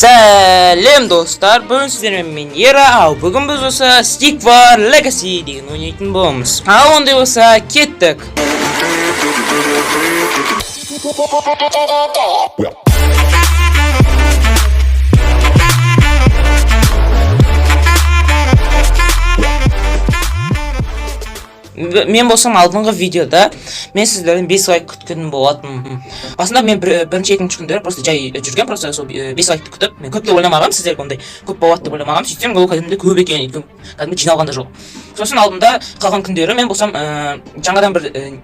Сәлем, достар! Бүгін сіздермен мен, Ера. Ал бүгін біз осы Stick War Legacy деген ойнайтын боламыз. Ал ондай болса, кеттік. Мен болсам, алдыңғы видеода мен сіздерден 5 лайк күткен болатынмын. Басында мен бірінші, екінші күндері просто жай жүрген, просто сол 5 лайкты күтіп, мен көп те ойламағанмын, сіздерге ондай көп болады деп ойламағанмын. Сөйтсем, ол кәдімгідей көп екен, өйткені кәдімгі жиналған да жоқ. Сосын алдында қалған күндері мен болсам жаңадан бір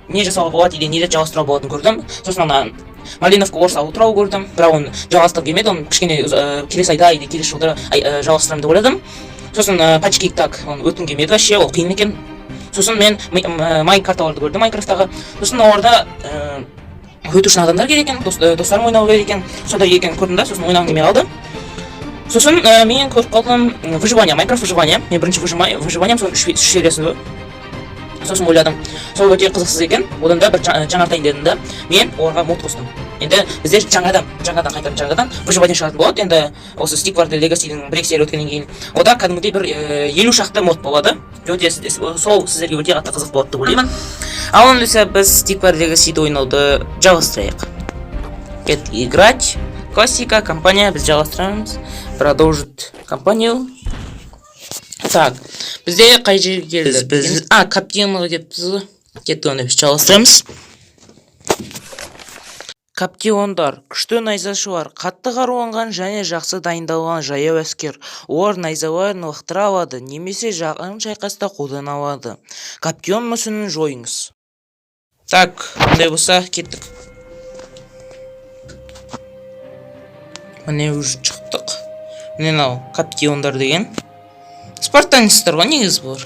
не жасауға болады или нелер жалғастыруға болатынын көрдім. Сосын ана Малиновка орыс ауыл туралы көрдім, бірақ оны жалғастырғым келмеді, оны кішкене келесі айда или келесі жылда жалғастырамын деп ойладым. Сосын пачки так, оны өткім келмеді вообще, ол қиын екен. Сосын мен майн карталарды көрдім Майнкрафттағы. Сосын оларда өту үшін адамдар керек екен, достарым ойнау керек екен, сондай екенін көрдім да, сосын ойнағым келмей қалды. Сосын мен көріп қалдым выживание, Майнкрафт выживание. Мен бірінші выживанием соның үш сериясын. Сосын ойладым, сол өте қызықсыз екен, одан да бір жаңартайын дедім да, мен оларға мод қостым. Енді біздер жаңадан қайтадан жаңадан выживание шығатын болады. Енді осы Stick War Legacy'дің бір екі серия өткеннен кейін ода кәдімгідей бір 50 шақты мод болады. Өте сол сіздерге өте қатты қызық болады деп ойлаймын. Ал онда біз Stick War Legacy'ді ойнауды жалғастырайық. Кеттік. Играть, классика, компания. Біз жалғастырамыз, продолжить кампанию. Так, бізде қай жерге келдік біз? А, Каптионға келіппіз ғой. Кеттік, онда біз жалғастырамыз. Каптиондар – күшті найзашылар, қатты қаруланған және жақсы дайындалған жаяу әскер. Олар найзаларын лақтыра алады немесе жақын шайқаста қолдана алады. Каптион мүсінін жойыңыз. Так, ондай болса, кеттік. Міне, уже шықтық. Міне, мынау каптиондар деген спартанецтер ғой негізі бұлар.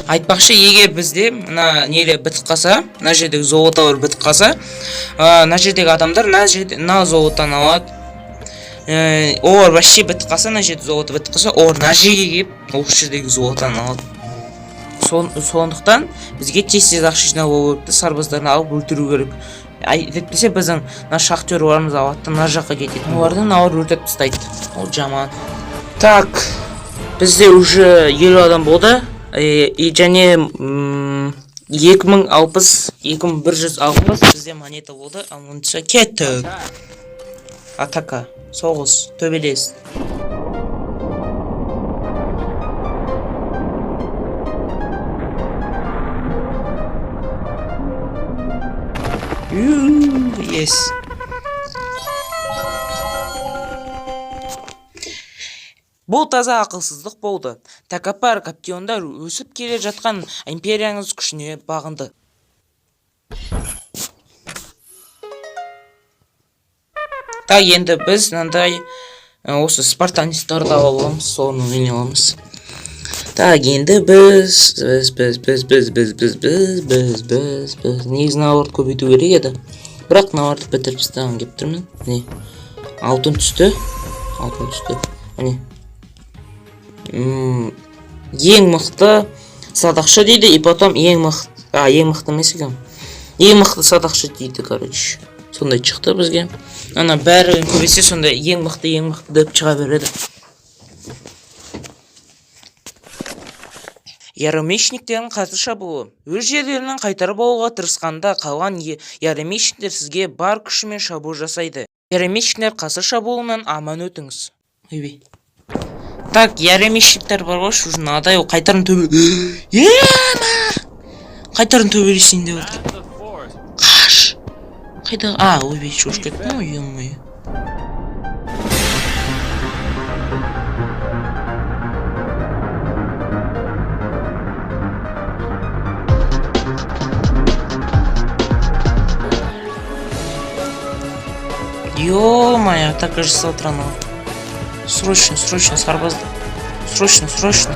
Айтпақшы, егер бізде мына нелер бітіп қалса, мына жердегі золотолар бітіп қалса, мына жердегі адамдар мына жерде мына золотоны алады. Олар вообще бітіп қалса, мына жерде золото бітіп қалса, олар мына жерге келіп осы жердегі золотоны алады. Сондықтан бізге тез тез ақша жинау керек те, сарбаздарын алып өлтіру керек. Әйтпесе біздің мына шахтерларымыз алады да, мына жаққа кетеді, оларды мыналар өлтіріп тастайды, ол жаман. Так, бізде уже 50 адам болды. И және 2060, 2160 бізде монета болды. Ал онысы, кеттік. Атака, соғыс, төбелес. Yes. Бұл таза ақылсыздық болды. Тәкаппар каптиондар өсіп келе жатқан империяңыз күшіне бағынды. Так, енді біз мынандай осы спартанецтарды ала аламыз, соны ойнай аламыз. Так, енді біз біз біз біз біз біз біз біз біз біз біз негізі мыналарды көбейту керек еді, бірақ мыналарды бітіріп тастағым келіп тұр. Мен, міне, алтын түсті, алтын түсті. Міне, ең мықты садақшы дейді, и потом ең мықты, а, ең мықты емес екен, ең мықты садақшы дейді. Короче, сондай шықты бізге. Ана бәрі көбейсе, сондай ең мықты, ең мықты деп шыға береді. Яромечниктердің қарсы шабуылы. Өз жерлерінен қайтарып алуға тырысқанда қалған яромечниктер сізге бар күшімен шабуыл жасайды. Яромечниктер қарсы шабуылынан аман өтіңіз. Ойбай. Так, яромечниктер бар ғой, уже мынадай, ол қайтарын төбе, ема, қайтарын төбелесейін деп отыр. Қаш! Қайда? А, ойбай, шошып кеттім ғой, ё-моё. Ё-моё, атака жасап отыр анау. Срочно, срочно, сарбаз. Срочно, срочно.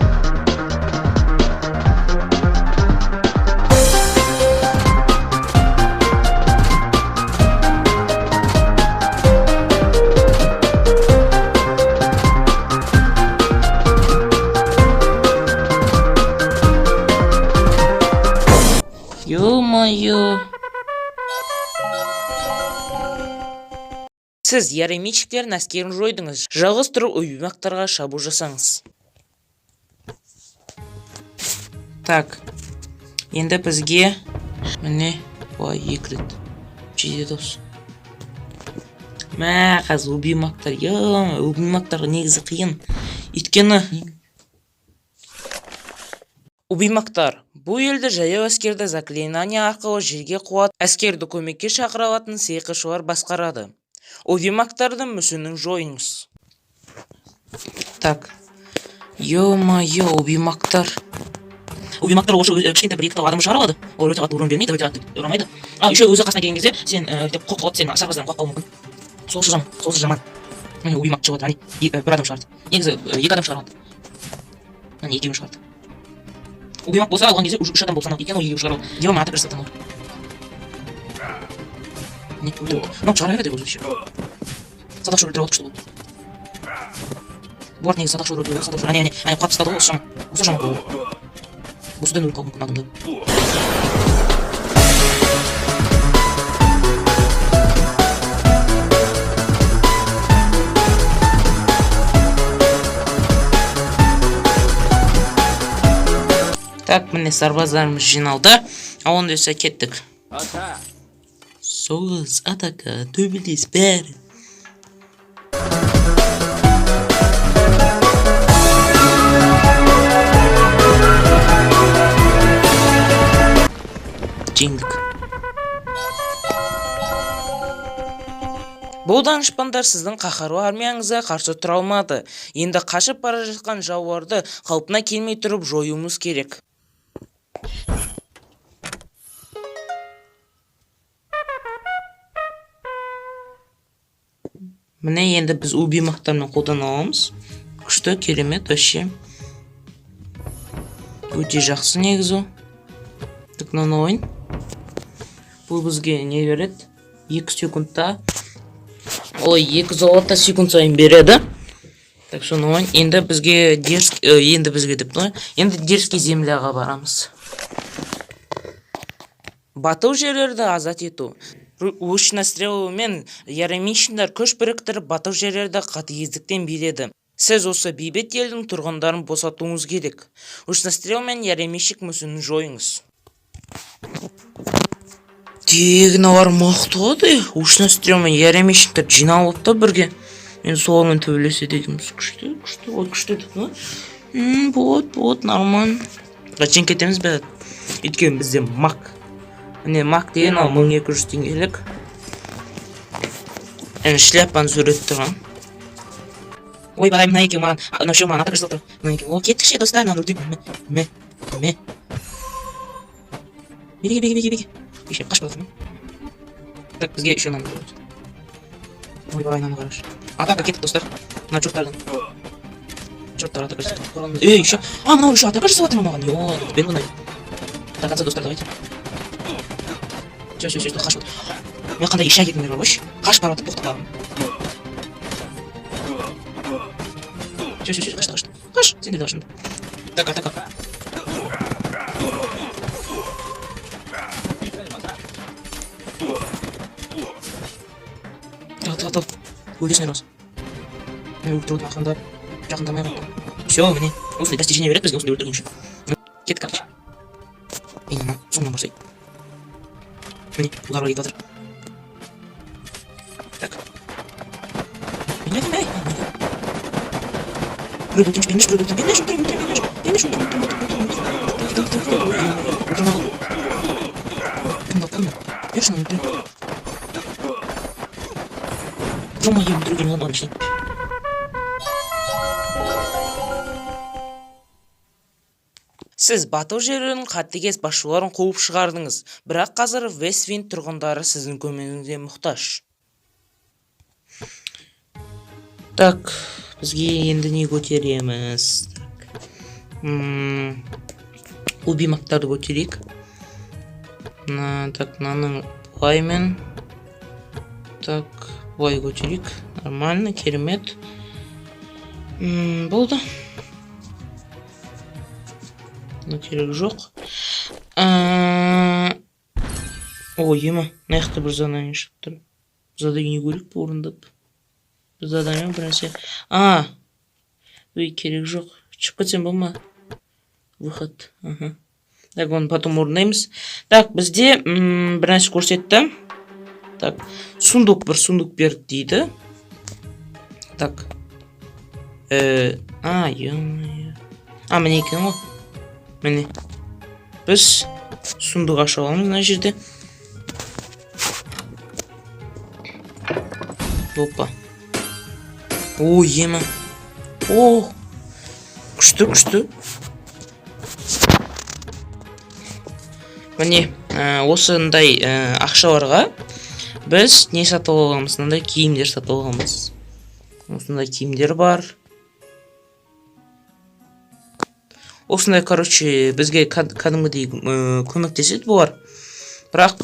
Ё-моё. Сіз яремичиктердің әскерін жойдыңыз. Жалғыз тұрып убимактарға шабуыл жасаңыз. Так. Енді бізге міне былай 2 рет жетеді осы. Мә, қазір убимактар, убимактарға негізі қиын. Өйткені убимактар бұл елді жаяу әскерді заклинание арқылы жерге қуат, әскерді көмекке шақыра алатын сиқыршылар басқарады. Убимактардың мүсінін жойыңыз. Так. Ё-моё, убимактар. Убимактар осы кішкентай бір екі тал адамды шығара алады. Олар өте қатты урон бермейді, өте қатты ұрамайды. А, еще өзі қасына келген кезде сен деп қорқып қалады, сен сарбаздан қорқып қалуы мүмкін. Солсы жаман, солсы жаман. Міне убимак шығып жатыр, әне, бір адам шығарды. Негізі 2 адам шығарған. Әне, екеуін шығарды. Убимак болса алған кезде 3 адам болып саналады екен, ол екеуін шығарады. Ё-моё, атака жасап олар. Не, өлтірді. Мынау шығара береді өзі еще. Садақшы өлтіріп алды, күшті болды. Бұлар негізі садақшы өлтіріп алды, садақшы. Әне, әне, әне, құлап тастады ғой, осы жаман. Осы жаман болды. Осыдан өліп қалуы мүмкін адамдар. Так, міне сарбаздарымыз жиналды. Ал онда болса кеттік. Соғыс, атака, төбелес, бәрі. Жеңдік. Бұл данышпандар сіздің қаһарлы армияңызға қарсы тұра алмады. Енді қашып бара жатқан жауларды қалпына келмей тұрып жоюымыз керек. Міне енді біз убимақтармен қолдана аламыз. Күшті, керемет, вообще. Өте жақсы негізі. Так, мынаны ойын. Бұл бізге не береді? 2 секундта. Ой, 2 золото секунд сайын береді. Так, соны ойын. Енді бізге дерзкий, енді бізге деп қой. Енді дерзкий земляға барамыз. Батыл жерлерді азат ету. Лучнострелы мен яремичниктер күш біріктіріп батыл жерлерді қатыгездіктен биледі. Сіз осы бейбіт елдің тұрғындарын босатуыңыз керек. Лучнострел мен яремичник мүсінін жойыңыз. Тегін олар мықты ғой де. Лучнострел мен яремичниктер жиналып та бірге. Енді солармен төбелеседі екенбіз. Күшті, күшті, ой, күшті деп қой. Болады, болады, нормально. Қашан кетеміз бе? Өйткені бізде мак. Міне мак деген ол 1200 теңгелік. Енді шляпаны сурет тұрған. Ойбай, мына екеуі маған, мынау үшеуі маған атака жасап тұр. Мына екеуі. О, кеттікші, достар, мынаны өлтірейік. Мә, мә, мә. Беге, беге, беге, беге. Еще қашып бара жатырмын. Так, бізге еще мынаны керек. Ойбай, мынаны қарашы. Атака кеттік, достар. Мына жұрттардан. Жұрттар атака жасап тұр. Ей, еще. А, мынау еще атака жасап жатыр маған. Йо, бітпен бұндай. До конца, достар, давайте. Все, все, все, қашып отыр. Мен қандай ишак екенін бар ғой. Қашып бара жатып тоқтап қалдым. Все, все, все, қашты, қашты. Қаш, сен де қашыңдар. Так, атака. Так, так, так. Өлесіңдер осы. Мен өлтіріп отырмын, ақырындап. Жақындамай қалды. Все, міне. Осындай достижение береді бізге осындай өлтірген үшін. Кеттік, короче. Ей, мына, соңынан барсай. Міне, ударлар кетіп жатыр. Так. Міне, міне, міне. Біреуді өлтірмеш, бермеш, біреуді өлтірмеш, бермеш, өлтірмеш, бермеш, бермеш, өлтірме, өлтірме, өлтірме, өлтірме. Так, так, так, так, өлтірме, өлтірме. Кімді алып қалдым? Берші, өлтірме. Ё-моё, өлтіруге не болмаған ештеңе. Сіз батыл жерлердің қатыгез басшыларын қуып шығардыңыз, бірақ қазір Вествинд тұрғындары сіздің көмегіңізге мұқтаж. Так, бізге енді не көтереміз? Так. Убимактарды көтерейік. Так, мынаның былаймен. Так, былай көтерейік. Нормально, керемет. Болды. Мына керек жоқ. Ой, ема, мына жақта бір задание шығып тұр. Задание көрейік па орындап? Задание бір нәрсе. А, ой, керек жоқ. Шығып кетсем болма. Выход. Ага. Так, оны потом орындаймыз. Так, бізде бір нәрсе көрсетті. Так, сундук, бір сундук берді дейді. Так. А, ё-моё. А, міне екен ғой. Міне. Біз сундук аша аламыз мына жерде. Опа. О, ема. О, күшті, күшті. Міне, осындай ақшаларға біз не сатып аламыз? Мынандай киімдер сатып аламыз. Осындай киімдер бар. Осындай, короче, бізге кәдімгідей көмектеседі бұлар. Бірақ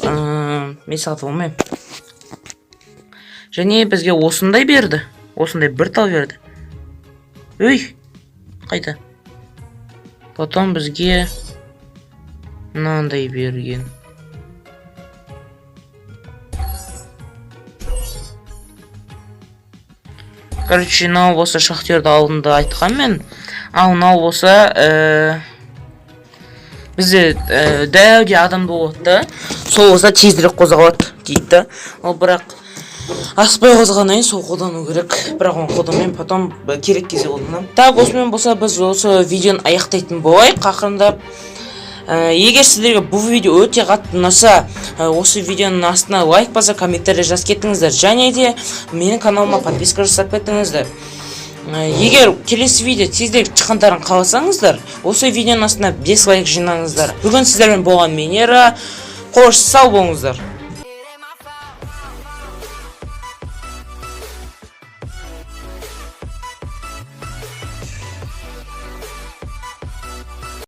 мен сатып алмаймын. Және бізге осындай берді. Осындай бір тал берді. Өй, қайда? Потом бізге мынандай берген. Короче, мынау болса шахтерді алдында айтқан мен. Ал мынау болса, бізде дәуде адам болады да, сол болса тезірек қозғалады дейді да. Ол бірақ аспай қозғағаннан кейін сол қолдану керек. Бірақ оны қолданбаймын, потом керек кезде қолданамын. Так, осымен болса біз осы видеоны аяқтайтын болайық ақырындап. Егер сіздерге бұл видео өте қатты ұнаса, осы видеоның астына лайк басып, комментарий жазып кетіңіздер. Және де менің каналыма подписка жасап кетіңіздер. Егер келесі видео тезірек шыққандарын қаласаңыздар, осы видеоның астына 5 лайк жинаңыздар. Бүгін сіздермен болған мен Ера. Қош, сау болыңыздар.